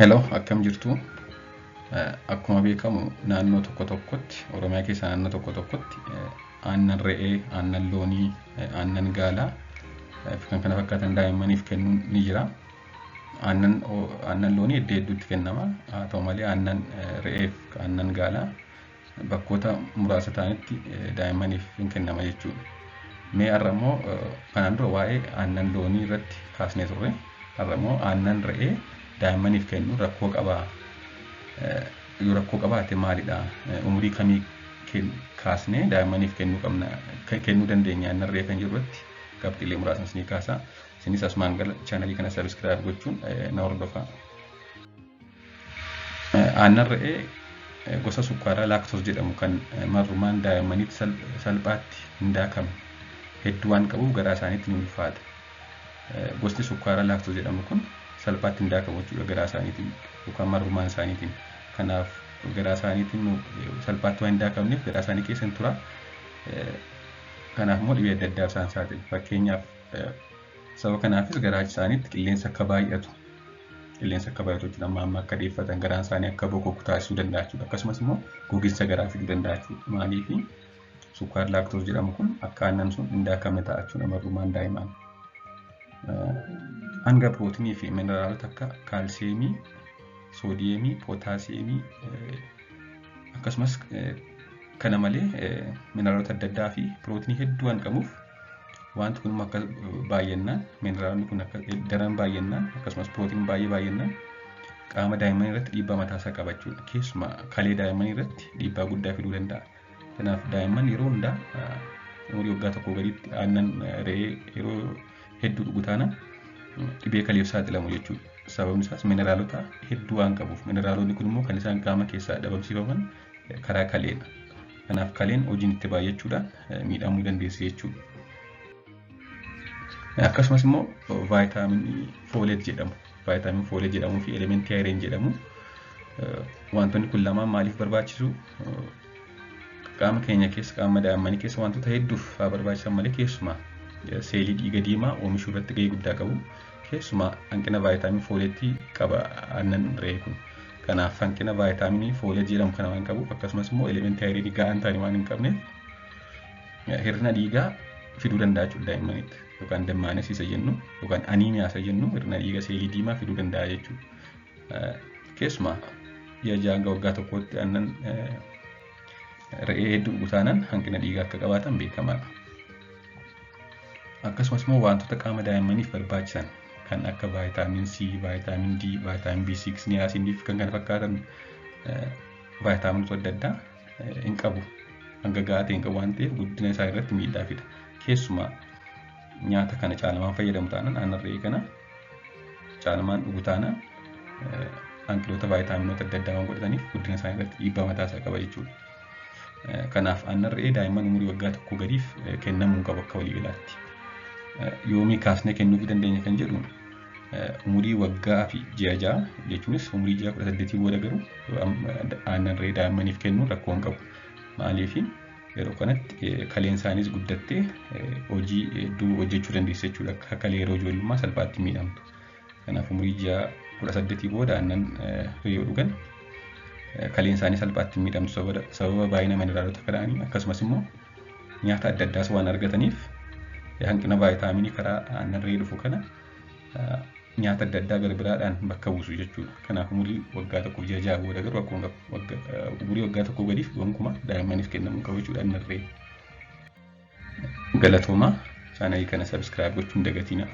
Hello, akkam jirtu? Akkuma beekamu naannoo tokko tokkotti, Oromiyaa keessa naannoo tokko tokkotti aannan re'ee, aannan loonii, aannan gaalaa fi kan kana fakkaatan daa'immaniif kennuun ni jira. Aannan loonii iddoo hedduutti kennama. Haa ta'u malee aannan re'ee fi aannan gaalaa bakkoota muraasa ta'anitti daa'immaniif hin kennama jechuudha. Mee har'a immoo kanaan dura waa'ee aannan loonii irratti kaasnee turre. Har'a immoo aannan re'ee daa'immaniif kennu rakkoo qabaa? Yoo rakkoo qabaate maalidha? Umurii kamii kaasnee daa'immaniif kennuu qabna kennuu dandeenya aannan re'ee kan jedhu irratti qabxiilee muraasa isinii kaasa. Isinis asumaan gara chaanalii kana subscribe gochuun na hordofaa. Aannan re'ee gosa sukkaaraa lactose jedhamu kan marrumaan daa'immaniitti salphaatti hin daakamne hedduu waan qabuuf garaa isaaniitti ni ulfaata. Gosti sukkaaraa lactose jedhamu kun salphaatti hin daakamu jechuudha garaa isaaniitiin yookaan marrumaan isaaniitiin. Kanaaf garaa isaaniitiin salphaatti waan hin daakamneef garaa isaanii keessa hin tura. Kanaaf immoo dhibee adda addaaf isaan saaxila. Fakkeenyaaf sababa kanaafis garaacha isaaniitti qilleensa akka baay'atu jechuudha. Amma amma akka dhiyeeffatan garaan isaanii akka bokoku taasisuu danda'a jechuudha. Akkasumas immoo gogiinsa garaa fiduu danda'a jechuudha. Maaliif sukkaarri lactose jedhamu kun akka aannan sun hin daakamne ta'a jechuudha marrumaan daa'imaan. Hanga pirootinii fi mineraalota akka kaalsiyeemii, soodiyeemii, pootaasiyeemii akkasumas kana malee mineraalota adda addaa fi pirootinii hedduu waan qabuuf wanti kun akka baay'annaan, mineraalonni kun akka daran baay'annaan, akkasumas pirootiin baay'ee baay'annaan qaama daa'immanii irratti dhiibbaa mataasaa qaba jechuudha. Keessumaa kalee daa'immanii irratti dhiibbaa guddaa fiduu danda'a. Kanaaf daa'imman yeroo hundaa umurii waggaa tokkoo gaditti aannan re'ee yeroo hedduu dhugu taanaan dhibee kaleef saaxilamu jechuudha. Sababni isaas mineraalota hedduu waan qabuuf. Mineraalonni kun immoo kan isaan qaama keessaa dhabamsiifaman karaa kaleedha. Kanaaf kaleen hojiin itti baay'achuudhaan miidhamuu dandeessi jechuudha. Akkasumas immoo vaayitaaminii folate jedhamu. Vaayitaaminii folate jedhamuu fi elementii iron jedhamu. Wantoonni kun lamaan maaliif barbaachisu? Qaama keenya keessa, qaama daa'immanii keessa wantoota hedduuf haa barbaachisan malee keessumaa seelii dhiiga diimaa oomishuu irratti gahee guddaa qabu. Keessumaa hanqina vaayitaaminii fooleetii qaba aannan re'ee kun. Kanaaf hanqina vaayitaaminii folate jedhamu kana waan qabuuf, akkasumas immoo elementii ironii gahaa hin taane waan hin qabneef, hir'ina dhiigaa fiduu danda'a jechuudha daa'immanitti. Yookaan dammaanesii isa jennu yookaan aniimiyaa isa jennu, hir'ina dhiiga seelii diimaa fiduu danda'a jechuudha. Keessumaa ji'a 6 hanga waggaa 1tti aannan re'ee hedduu dhugu taanaan hanqina dhiigaa akka qabaatan beekamaadha. Akkasumas immoo wantoota qaama daa'immaniif barbaachisan kan akka vaayitaamin C, vaayitaamin D, vaayitaamin B6, niyaasiinii fi kan kana fakkaatan vaayitaaminota adda addaa hin qabu. Hanga gahaa ta'e hin qabu waan ta'eef guddina isaa irratti miidhaa fida. Keessumaa nyaata kana caalamaan fayyadamu taanaan, aannan re'ee kana caalamaan dhugu taanaan, hanqinoota vaayitaaminota adda addaa waan godhataniif guddina isaanii irratti dhiibbaa mataa isaa qaba jechuudha. Kanaaf aannan re'ee daa'imman umurii waggaa 1 gadiif kennamuu qabu akka waliigalaatti. Yoomii kaasnee kennuufii dandeenya kan jedhu, umurii waggaa fi ji'a 6 jechuunis umurii ji'a 18 booda garuu aannan re'ee daa'immaniif kennuun rakkoo hin qabu. Maaliif yeroo kanatti kaleen isaaniis guddattee hojii hedduu hojjechuu dandeessi jechuudha. Akka kalee yeroo ijoollummaa salphaatti miidhamtu. Kanaaf umurii ji'a 18 booda aannan re'ee yoo dhugan kaleen isaanii salphaatti miidhamtu sababa baay'ina mineraalota kanaanii, akkasumas immoo nyaata adda addaas waan argataniif hanqina vaayitaaminii karaa aannan re'ee dhufu kana nyaata adda addaa gara biraadhaan bakka buusu jechuudha. Kanaaf umurii waggaa 1 ji'a 6 booda garuu akkuma umurii waggaa 1 gadiif gonkumaa daa'immaniif kennamuu qabu jechuudha aannan re'ee. Galatoomaa, chaanalii kana subscribe gochuun dagatinaa.